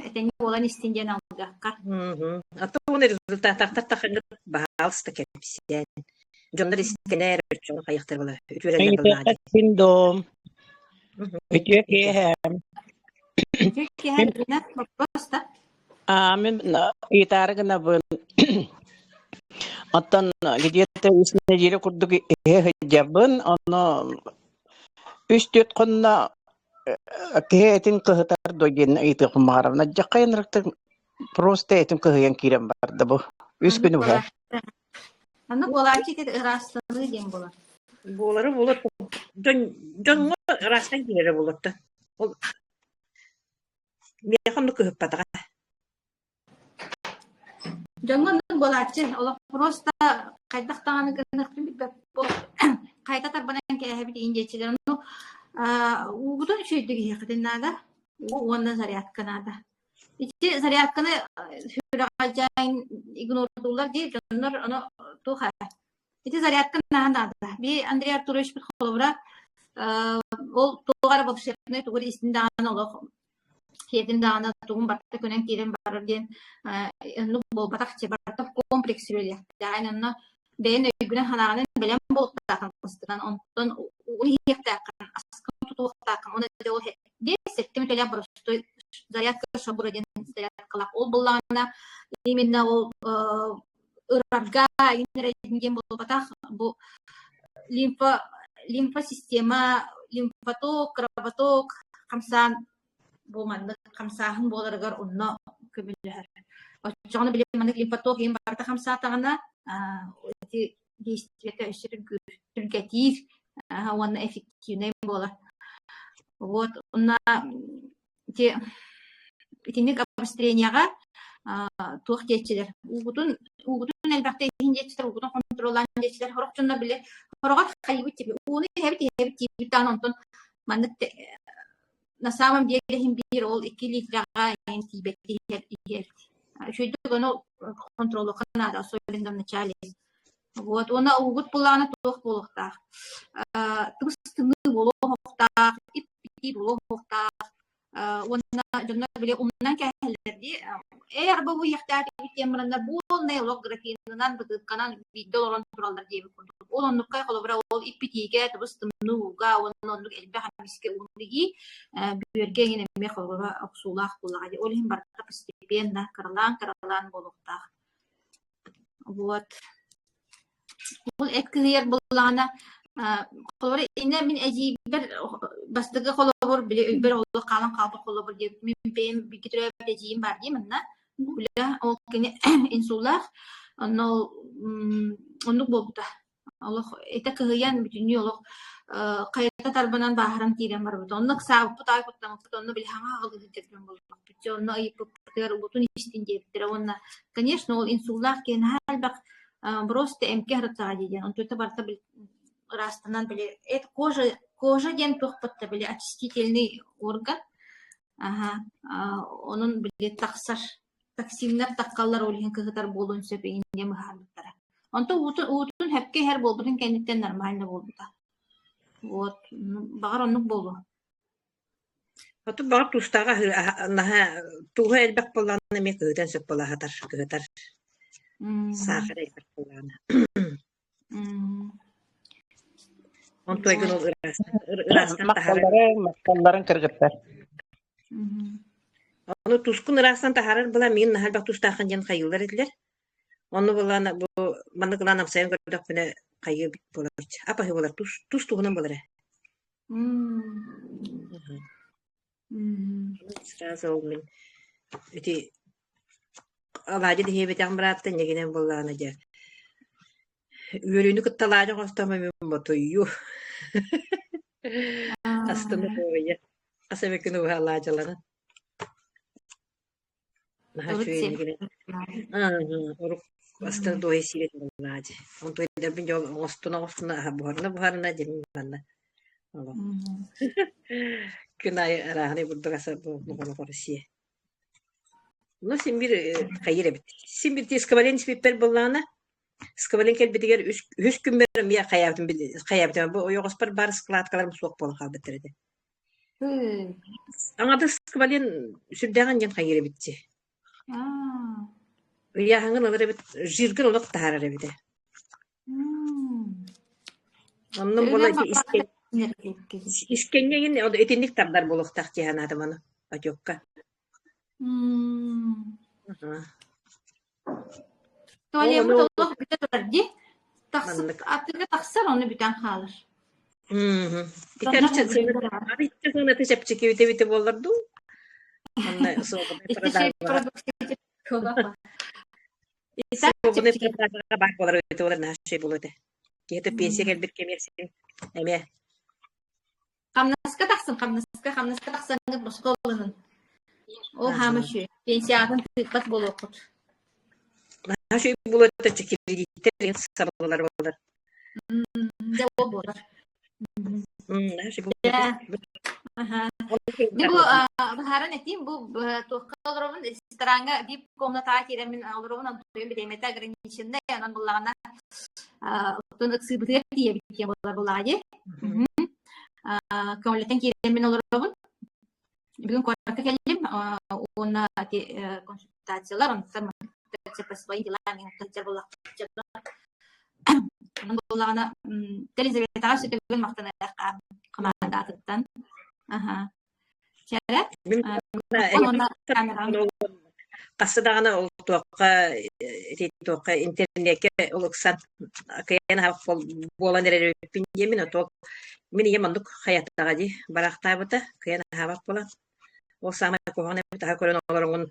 этэҥҥэ буолан истин диэн алгыахха. А то уонна результаттаахтар таххаҥҥыт баһаалыста кэпсээн. Дьоннор истэнээр оччоҕо хайахтар була үтүөрэллэр буоллаҕа дии. Син дом. Үтүө киэһэ. Үтүө киэһэ Ирина, вопрос да? А мин ыйытаары гынабын. Оттон где-то үс нэдиэлэ курдук иһэ сылдьабын. Ону үс-түөрт хонно киһи этин кыһытар дуо диэн ыйытыахпын баҕарабын. Алдьархай ынырыктык просто этим кыһыйан киирэн барда бу. Үс Оннук күнү быһа. буолааччы. Оннук буолааччы ити ыраастаныы диэн буолар. Буолары буолар. Дьон дьоҥҥо ыраастан киирэрэ буолуоттан. Ол миэхэ оннук кыһыппатаҕа. Дьоҥҥо оннук буолааччы, олох просто хайдах даҕаны гыныахпын билбэппин. Хайта тарбанан кээһэбит иин диэччилэр. Ону уугутун үчүгэйдик иһиэххитин наада. Уу уонна зарядка наада. Ити зарядканы сүрэҕэлдьээн игнордууллар дии дьоннор ону туох ээ. Ити зарядка наһаа наада. Би Андрей Артуровичпыт холобура ол туох эрэ волшебный тугу эрэ истин даҕаны олох Киэтин даҕаны тугун барыта көнөн киирэн барар диэн оннук буолбатах барыта комплекс үлэлиэхтээх. Онно бэйэн өйгүнэн-санааҕынан бэлэм буолуохтааххын бастакан, онтон угун иһиэхтээххин, аскын тутуохтааххын уонна дьэ ол сэттэ мүтэлээх боростуой зарядка шабура диэн зарядкалаах. Ол буоллаҕына именно ол ырарга диэн буолбатах бу лимфа лимфосистема лимфоток кровоток хамсаан бу маннык хамсааһын буоларыгар онно көмөлөһөр. Оччоҕуна били маннык лимфоток иһин барыта хамсаатаҕына ити действиета өссө түргэтиир уонна эффективнэй буолар. Вот онно ити итинник обострениеҕа туох диэччилэр уугутун уугутун элбэхтэ иһин диэччилэр уугутун хонтуруоллаан диэччилэр сорох дьоннор били сороҕор хайыбыт тиби ууну иһэбит иһэбит диибит даҕаны онтон маннык на самом деле иһин биир ол 2 литраҕа иһин тиийбэт иһэр иһэр үчүгэйдик ону хонтуруоллуохха наада особенно в начале вот уонна уугут буллаҕына туох буолуохтаах тыбыс тымныы буолуохтаах ип-итии буолуохтаах уонна дьоннор били умнан кээһэллэр дии ээ арба бу иэхтээх диэн бараннар буолнай олох графинынан бытыыкканан биирдэ олорон тураллар диэбит курдук ол оннукка холобура ол иппитиигэ тыбыс тымныы ууга уонна оннук элбэх эмискэ ууну иһии бүөргэ эҥин эмиэ холобура охсуулаах буоллаҕа дии ол иһин барыта постепенно кыралаан-кыралаан буолуохтаах Вот. Ол эт кыһыйар буоллаҕына, холобура иннэ мин эдьиийбэр бастакы холобур били өйбөр олох хаалан хаалбыт холобур диэбит мин бэйэм бииргэ төрөөбүт эдьиийим баар дии манна Гуля ол кини инсуллаах онно ол оннук буолбута Олох этэ кыһыйан бүтүннүү олох хайата тарбанан бааһыран киирэн барбыта. Онно ыксаабыппыт аайы куттаммыппыт, онно били хаҥа аҕалыы сылдьар буоллахпыт. Дьэ онно ыйыппыппытыгар уутун истин диэбиттэрэ уонна конечно ол инсуллаах киһи наһаа элбэх просто эмкэ аһарыттаҕа дии диэн. Онтуйта барыта ыраастанан били эт кожа кожа диэн туохпут да били очистительный орган. Аха онон били тахсар токсиннар таххаллар ол иһин кыһытар буолуон сөп иҥин диэн быһаарбыттара. Онтон уутун, уутун сөпкө иһэр буолбутун кэнниттэн нормально буолбута. Вот, баҕар оннук буолуо. Оту баҕар туустааҕа наһаа тууһа элбэх буоллаҕына эмиэ кыһытан сөп буола сатар, кыһытар. Саахар элбэх буоллаҕына. Онтуойгун ол ыраастан ыраастан таһаарар. Махталларын, махталларын кыргыттар. Ону тускун ыраастан таһаарар була миин наһаа элбэх тустааххын диэн хайыылар этилэр. Онну булан бу маннык ылан амсайан көрдөхпүнэ хайыы буолар. Апаһы буолар тус тус туһунан буолар ээ. Сразу ол мин ити алаадьы диһиэбэтэҕим бырааттан ньэгинэн буоллаҕына дьэ үөрүүнү кытта алаадьы оҥостом мин ботуйуу астына дуоһуйа хас эмэ күн уһа алаадьыланан Наһаа үчүгэй иннигинэ урук астына дуоһуйа сиир этим алаадьы. Онтон эдэрбин дьол оҥостуна оҥостуна буһарына буһарына дьэ мин манна олох күн аайы арааһынай бурдук аса буолуох сиэ. Ну син биир хайыр эбит. Син биир сквален испиппэр буоллаҕына сквален кэлбитигэр үһүс күммэр эмиэ хайаабытым хайаабытым бу ойоҕоспор баар складкаларым суох буолан хаалбыттар этэ. Аҥардас сквален сүрдээҕин диэн хайыыр эбит дии. Ыйааһыҥҥын ылар эбит, жиргин олох таһаарар эбит ээ. Оннун буола ити искэн искэҥҥэ игин итинник тардар буолуохтаах дии санаатым аны отекка. Туалеммыт олох бүтэ турар дии. Тахсыт атыыга тахсар, ону бүтэн хаалар. Ити сыаната чэпчэки эбитэ буоллар дуу? Онно суобунай Суобунай продажаҕа баар буолар эбитэ буолар наһаа үчүгэй буолуо этэ. Киһитэ пенсия кэлбит кэмигэр син эмиэ Хамнаска тахсын, хамнаска, хамнаска тахсаҥҥыт босхо ылынын. Ол хаама үчүгэй. Пенсияҕытын тыыппат буолуоххут. Наһаа үчүгэй буолуо этэ кредиттэр сабыллар буолар. Дьэ ол буолар. Наһаа үчүгэй буолуо этэ. Мин бу быһааран этиим, бу туохха олоробун, рестораҥҥа VIP комнатаҕа киирэммин олоробун, онтуйум бириэмэтэ ограниченнай, онон буллаҕына оттон ыксыыбытыгар тиийэбит диэн буолар буоллаҕа дии. Көҥүллэтэн киирэммин олоробун. Бүгүн куоракка кэллим уонна консультациялар, онтон по своим делам сылдьар буоллахпына буоллаҕына Елизаветаҕа сүтүгүн махтаныахха хамаандаатыттан. Аха. Чэрэ? Уонна камераҕын Хаста даҕаны ол туохха ити туохха интернеккэ ол ыксан кыайан буолан эрэр эбиппин диэмин отуок мин ийэм оннук хайаттаҕа дии бараахтаабыта кыайан аһаабат буолан ол саамай куһаҕан эбит аһа көрөн олороҥҥун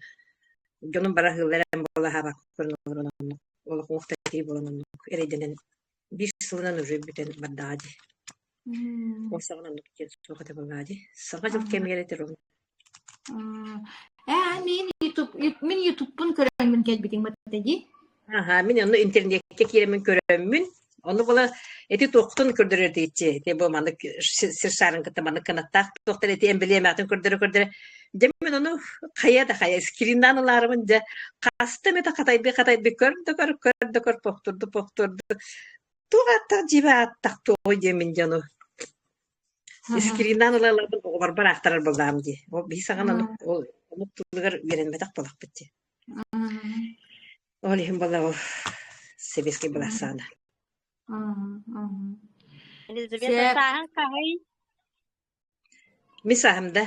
дьонум бара аһыыллар эрэн буола аһаабакка көрөн олорон оннук олох уҥуохтар буолан оннук эрэйдэнэн биир сылынан уже бүтэн бардаҕа дии ол саҕана оннук диэн суох этэ буоллаҕа дии саҥа дьыл кэмигэр этэр ол Ээ, мин YouTube мин ютубпун көрөммүн кэлбитиҥ батта дии. Аха, мин онно интернеккэ киирэммин көрөммүн, ону була ити туохтун көрдөрөр диэччи, ити бу маннык сир шарын кытта маннык кынаттаах туохтар ити эмблематын көрдөрө-көрдөрө дьэ мин ону хайа да хайа скриннаан ылаарыбын дьэ хаста эмэтэ хатайбы хатайбы көр да көр көр да көр похтурду похтурду туох ааттаах дьиибэ ааттаах туоҕуй диэммин дьэ ону скриннаан ыла ылабын оҕолорбор аахтарар буоллаҕым дии ол биһи саҕана ол омук тылыгар үөрэммэтэх буолахпыт дии Ол иһин буолла ол сэбиэскэй былаас саҕана. Елизавета сааһыҥ хаһый? Мин сааһым да.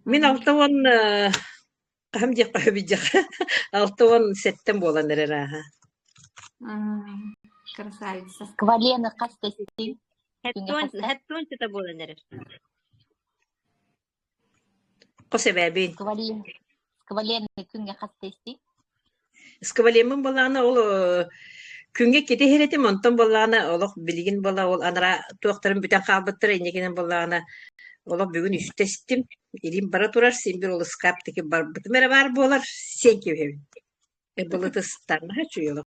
Мин 60 хаһым диэххэ сөбүй диэххэ 67 буолан эрэр ааһа. Красавица. Квалены хас тэстиҥ? Хэттуон сыта буолан эрэр. Хос эбээбин. Сквалены күҥҥэ хас тэстиҥ? Сквалеммын буоллаҕына ол күҥҥэ иккитэ иһэр этим, онтон буоллаҕына олох билигин буолла ол анараа туохтарын бүтэн хаалбыттара инникинэн буоллаҕына олох бүгүн үстэ истим, илиим бара турар, син биир ол ыскаап таки барбытым эрэ баар буолар, сиэн кэбиһэбин. Былыт ыстаҥнаһа үчүгэй олох.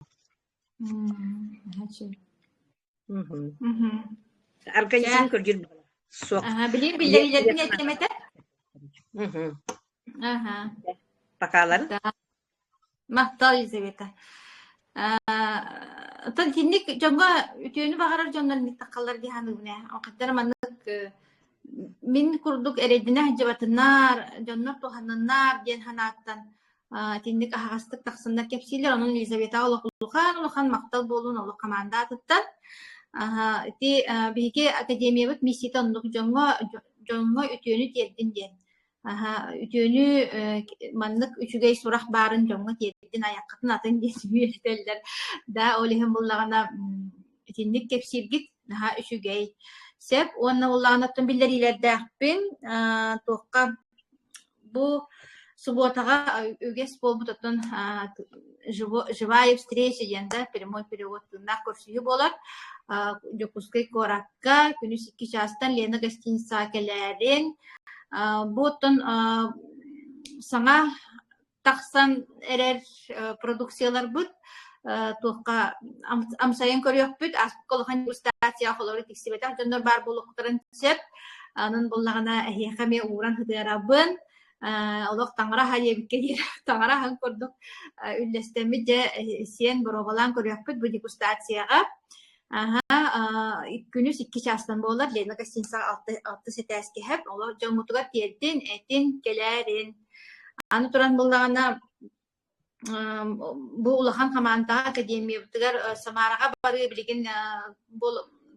Организм көрдүүр суох. Билигин биллэриилэрбин этим этэ. Аха. Покаларын. Махтал, Елизавета. Оттон итинник дьоҥҥо үтүөнү баҕарар дьоннор инник таххаллар дии саныыбын ээ. Хаттара маннык мин курдук эрэйдэнэ сылдьыбатыннар, дьоннор туһанныннар диэн санааттан итинник аһаҕастык тахсаннар кэпсииллэр. Онон Елизаветаҕа олох улахан улахан махтал буоллун олох хамаанда аатыттан. Ити биһиги академиябыт миссията оннук дьоҥҥо дьоҥҥо үтүөнү тиэрдин диэн. Үтүөнү маннык үчүгэй сурах баарын дьоҥҥо тиэрдин айаххытын атын диэн үөрэтэллэр. Да, ол иһин буллаҕына итинник кэпсииргит наһаа үчүгэй. Сөп уонна буллаҕына оттон биллэриилэрдээхпин туохха бу субуотаҕа үгэс буолбут оттон живая встреча диэн да прямой перевод тыыннаах көрсүһүү буолар. Дьокуускай куоракка күнүс 2 чаастан Лена гостиницаҕа кэлээрин. Бу оттон саҥа тахсан эрэр продукцияларбыт туохха амсайан көрүөхпүт. Ааспыкка улахан дегустация холобура тиксибэтэх дьоннор баар буолуохтарын сөп. Онон буллаҕына эһиэхэ эмиэ ууран сытыарабын. Олох таҥара аһа диэбиккэ диэри таҥара аһын курдук үллэстэммит дьэ сиэн боруобалаан көрүөхпүт бу дегустацияҕа. Аһа, күнүс 2 чаастан буолар, Лена гостиницаҕа 6 этээскэ иһэр. Олор дьоҥҥутугар тиэрдин, этин, кэлээрин. Аны туран буллаҕына бу улахан хамаандаҕа академиябытыгар Самараҕа барыы билигин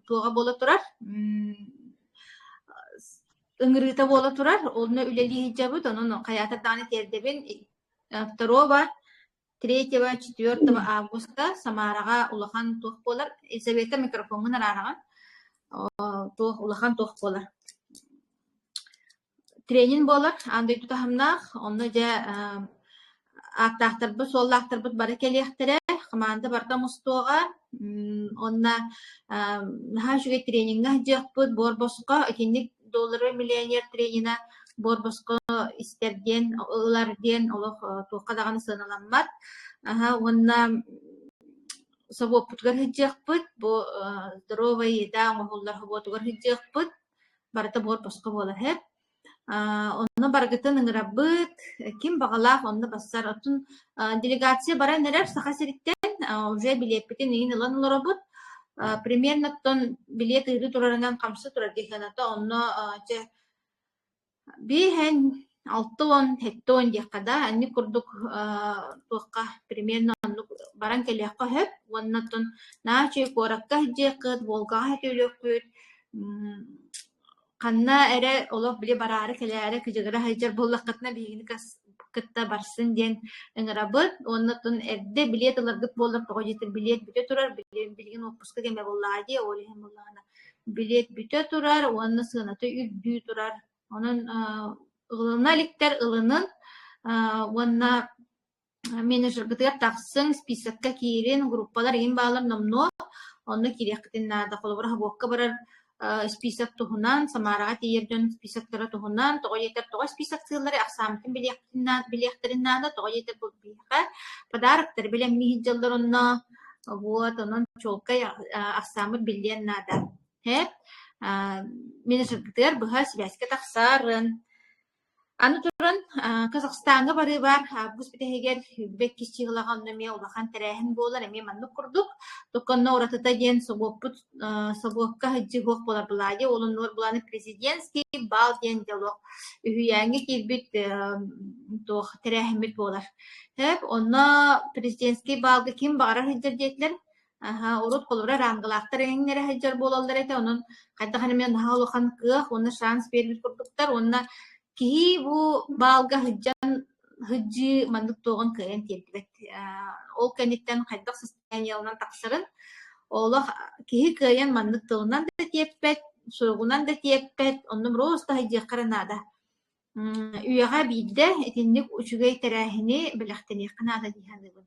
туоҕа буола турар ыҥырыыта буола турар. Онно үлэлии сылдьабыт. Онон хайаатар даҕаны тиэрдэбин. Второго, третьего, четвертого августа Самараҕа улахан туох буолар. Елизавета микрофоҥҥун араараҕын. Туох улахан туох буолар. Тренинг буолар, аан дойду таһымнаах, онно дьэ ааттаахтарбыт, суоллаахтарбыт бары кэлиэхтэрэ, хамаанда барыта мустуоҕа, уонна наһаа үчүгэй трениҥҥэ сылдьыахпыт, буор босхо, итинник долларовый миллионер тренинэ буор босхо истэр диэн, ылар диэн олох туохха даҕаны сыаналаммат. Аһа уонна собуоппутугар сылдьыахпыт, бу здоровая еда оҥоһуллар собуотугар сылдьыахпыт. Барыта буор босхо буолар иһэ. Онно барыгытын ыҥырабыт, ким баҕалаах онно бассар. Оттон делегация баран эрэр Саха сириттэн уже билиэппитин иҥин ылан олоробут. Примерно оттон билиэт ыырыы турарынан хамса турар диэххэ онно чэ Биэһэн, 60, 70 диэххэ да, инник курдук туохха примерно оннук баран кэлиэххэ сөп уонна оттон наһаа үчүгэй куоракка сылдьыаххыт, Волгаҕа сөтүөлүөххүт, ханна эрэ олох били бараары кэлээри кыдьыгыра сылдьар буоллаххытына биһигини кытта барсын диэн ыҥырабыт уонна оттон эрдэ билиэт ыларгыт буоллар тоҕо диэтэр билиэт бүтэ турар, билигин уоппуска кэмэ буоллаҕа дии, ол иһин буоллаҕына Билиэт бүтэ турар уонна сыаната үрдүү турар. Онон ылына иликтэр ылынын уонна менеджергытыгар тахсыҥ, списокка киирин, группалар иһин баалар номнуо онно киириэххитин наада. Холобура, собуокка барар. список туһунан, Самараҕа тиийэр дьон списоктара туһунан, тоҕо диэтэр тоҕо списоктыыллары ахсааммытын билиэхтэрин наада, тоҕо диэтэр бу биһиэхэ подароктары бэлэмнии сылдьаллар онно, вот, онон чуолкай ахсааммыт биллиэн наада. Һэ, менеджербытыгар быһа сибээскэ тахсарын. Аны туран, Казахстаҥҥа барыы баар, август бүтэһигэр 22 чыһылаҕа онно эмиэ улахан тэрээһин буолар, эмиэ маннык курдук. Только онно уратыта диэн собуоппут собуокка сылдьыы буолар былаайа, ол оннугар былааны президентский бал диэн диалог үһүйээҥҥэ киирбит туох тэрээһиммит буолар. Сөп, онно президентский балга ким баҕарар сылдьар диэтилэр. Аһа, урут холобура рангалаахтар эҥин эрэ сылдьар буолаллар этэ, онон хайдах эрэ эмиэ наһаа улахан кыах уонна шанс биэрбит курдуктар уонна киһи бу баалга сылдьан сылдьыы маннык туоҕун кыайан тиэрдибэт. Ол кэнниттэн хайдах состояниеланан тахсарын олох киһи кыайан маннык тылынан да тиэппэт, суругунан да тиэппэт, онно просто сылдьыахха эрэ наада. Үйэҕэ биирдэ итинник үчүгэй тэрээһини бэлэхтэниэххэ наада дии саныыбын.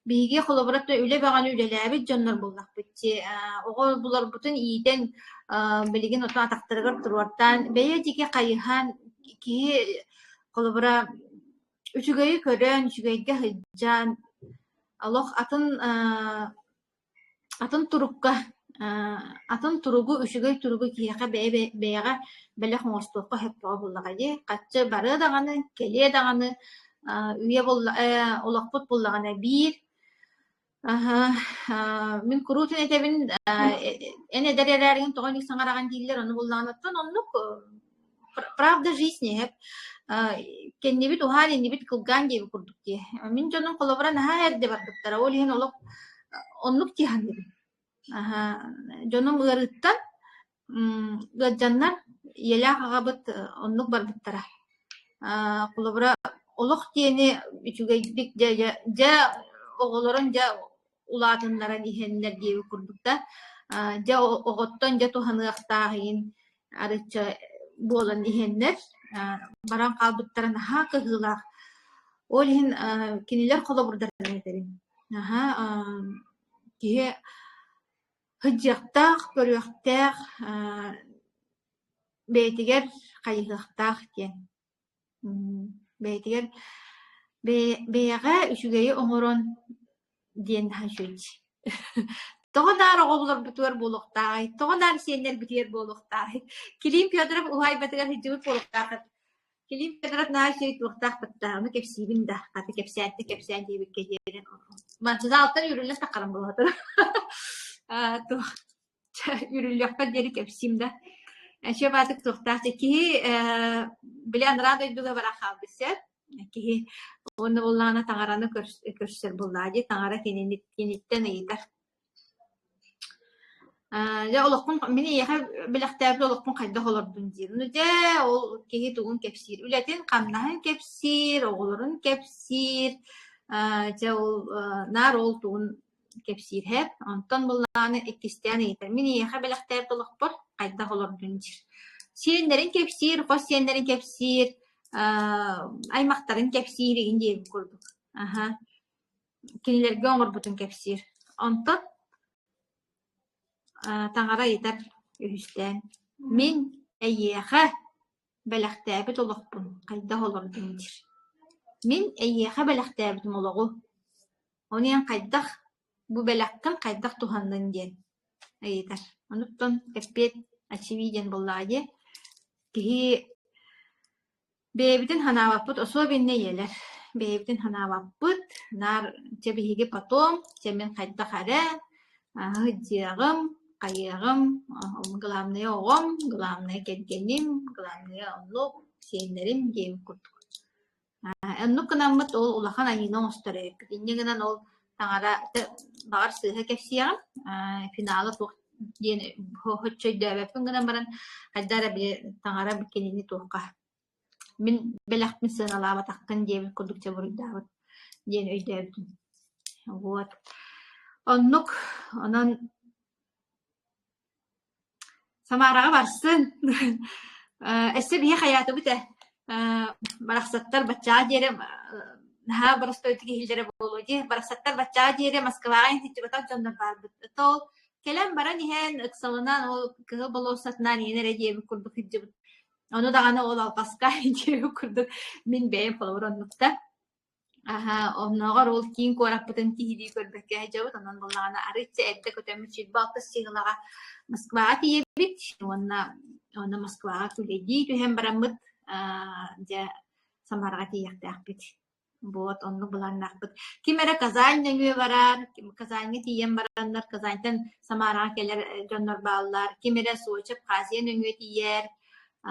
Биһиги холобура үлэ бөҕөнү үлэлээбит дьоннор буоллахпыт дии. Оҕо буларбытын иитэн, билигин оту атахтарыгар туруортаан, бэйэ диэки хайыһан, киһи холобура үчүгэйи көрөн, үчүгэйгэ сылдьан, олох атын Атын турукка, атын туругу, үчүгэй туругу киһиэхэ бэйэ бэйэҕэ бэлэх оҥостуохха сөп бөҕө буоллаҕа дии. Хаччы барыа даҕаны, кэлиэ даҕаны, үйэ буолла олохпут буоллаҕына биир. Мин куруутун этэбин, эн эдэр эрээригин тоҕо инник саҥараҕын дииллэр, ону буоллаҕына оттон оннук правда жизни эп кэннибит уһаан иннибит кылгаан диэбит курдук дии. Мин дьонум холобура наһаа эрдэ барбыттара, ол иһин олох оннук дии саныыбын. Дьонум ыарыыттан ыалдьаннар ийэлээх аҕабыт оннук барбыттара. Холобура олох диэни үчүгэйдик дьэ дьэ оҕолорун дьэ улаатыннаран иһэннэр диэбит курдук да, дьэ оҕоттон дьэ туһаныахтаах иһин арычча буолан иһэннэр баран хаалбыттара наһаа кыһыылаах. Ол иһин кинилэр холобурдарынан этэбин. Наһаа киһи сылдьыахтаах, көрүөхтээх, бэйэтигэр хайыһыахтаах диэн. Бэйэтигэр бэйэҕэ үчүгэйи оҥорон диэн наһаа үчүгэй дии. Тоҕо наар оҕолорбутугар буолуохтааҕый? Тоҕо наар сиэннэрбитигэр буолуохтааҕый? Килиим Федоров уһаайбатыгар сылдьыбыт буолуохтааххыт. Килиим Федоров наһаа үчүгэй туохтаах бытта, ону кэпсиибин да, хата кэпсээтэ кэпсээн диэбиккэ диэри. Залтан үүрүллэ таххаран буолуохтара. Туох Үрүллүөхпэр диэри кэпсиим да. Эчи баатык туохтаах киһи били анараа дойдуга баран хаалбыт сөп. Киһи уонна буоллаҕына таҥараны көрсөр буоллаҕа дии, таҥара кинини киниттэн ыйытар. Дьэ олохпун мин эйиэхэ бэлэхтээбит олохпун хайдах олордун диир. Ну дьэ ол киһи тугун кэпсиир? Үлэтин, хамнаһын кэпсиир, оҕолорун кэпсиир. Дьэ ол наар ол тугун кэпсиирһэр, онтон былааны иккистээн ыйытар: «Мин эйиэхэ бэлэхтээбит олохпор хайдах олордун?» диир. Сиэннэрин кэпсиир, хос сиэннэрин кэпсиир, аймахтарын кэпсиир игин диэбит курдук. Аһа. Кинилэргэ оҥорбутун кэпсиир. Онтон таҥара ыйытар үһүстээн: «Мин эйиэхэ бэлэхтээбит олохпун хайдах олордуҥ?» диир. «Мин эйиэхэ бэлэхтээбитим олоҕу Ону эн хайдах бу бэлэххин хайдах туһанныҥ диэн ыйытар. Онуттан эппиэт очевиден буоллаҕа дии. Киһи бэйэбитин санаабаппыт, особенно ийэлэр бэйэбитин санаабаппыт, наар чэ биһиги потом, чэ мин хайдах эрэ сылдьыаҕым, хайыаҕым, главное оҕом, главное кэргэним, главное оннук, сиэннэрим диэбит курдук. Оннук гынаммыт ол улахан айыыны оҥостор эбиппит. Инньэ гынан ол таҥара баҕар сыыһа кэпсиэҕим, финала туох диэн соччо өйдөөбөппүн гынан баран хайдах эрэ били таҥара кинини туохха мин бэлэхпин сыаналаабатаххын диэбит курдук дьэ буруйдаабыт диэн өйдөөбүтүм. Вот. Оннук онон Самараҕа барсын. Өссө биһи хайаатыбыт ээ барахсаттар баччаҕа диэри наһаа боростуойдук иһиллэрэ буолуо дии. Барахсаттар баччаҕа диэри Москваҕа институтах дьоннор баарбыт. То ол Кэлэн баран иһэн ыксалынан ол Кыһыл болуоссатынан иһэн эрэ диэбит курдук сылдьыбыт. Ону даҕаны ол алҕаска диэбит курдук мин бэйэм холобур оннукта. Аһа, оннооҕор ол киин куораппытын киһилии көрбөккө сылдьабыт, онон буоллаҕына арыычча эрдэ көтөммүт 26 сыылаҕа Москваҕа тиийэбит уонна онно Москваҕа күүлэйдии түһэн бараммыт аа дьэ Самараҕа тиийиэхтээхпит. Вот оннук былааннаахпыт. Ким эрэ Казань нөҥүө барар, Казаньҥа тиийэн бараннар Казаньтан Самараҕа кэлэр дьоннор бааллар, ким эрэ Сочи, Абхазия нөҥүө тиийэр.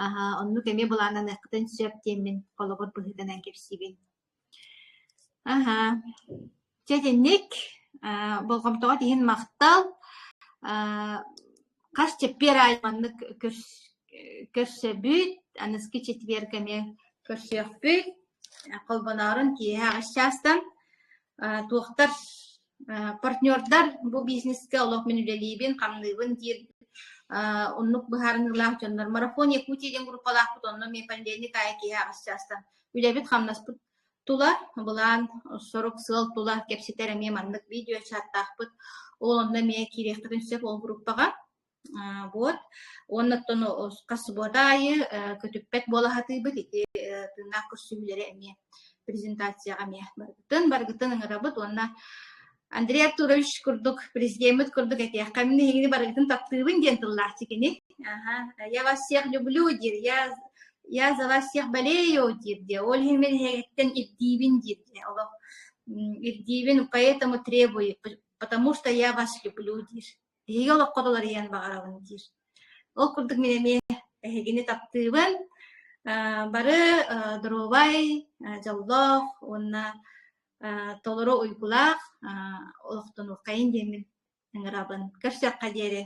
Аһа, оннук эмиэ былааннаныаххытын сөп диэммин холобур быһыытынан кэпсиибин. Аһа, чэ итинник, аа, болҕомтоҕут иһин махтал. Аа, хас чэппиэр аайы маннык көрсөбүт, аныгыскы четверг эмиэ көрсүөхпүт. Холбоноорун киэһэ аҕыс чаастан туохтар партнердар бу бизнескэ олох мин үлэлиибин, хамныыбын диир оннук быһаарыныылаах дьоннор. Марафон Якутия диэн группалаахпыт, онно эмиэ понедельник аайы киэһэ аҕыс чаастан үлэбит-хамнаспыт тула, былаан, сорук, сыал тула кэпсэтэр эмиэ маннык видео-чаттаахпыт. Ол онно эмиэ киириэххитин сөп ол группаҕа. Вот. Уонна оттон хас субуота аайы көтүппэт буола сатыыбыт ити тыыннаах көрсүһүүлэри эмиэ презентацияҕа эмиэ барыгытын барыгытын ыҥырабыт уонна Андрей Артурович курдук президеммит курдук этиэххэ мин эһигини барыгытын таптыыбын диэн тыллаахчы кини. Аха. Я вас всех люблю диир, я я за вас всех болею диир диэ. Ол иһин мин эһигиттэн ирдиибин диир диэ. Олох ирдиибин, поэтому требую, потому что я вас люблю диир. Эһиги олоххо уларыйан баҕарабын диир. Ол курдук мин эмиэ эһигини таптыыбын. Бары доруобай, дьоллоох уонна толору уйгулаах олохтонуоххайын диэммин ыҥырабын. Көрсүөххэ диэри.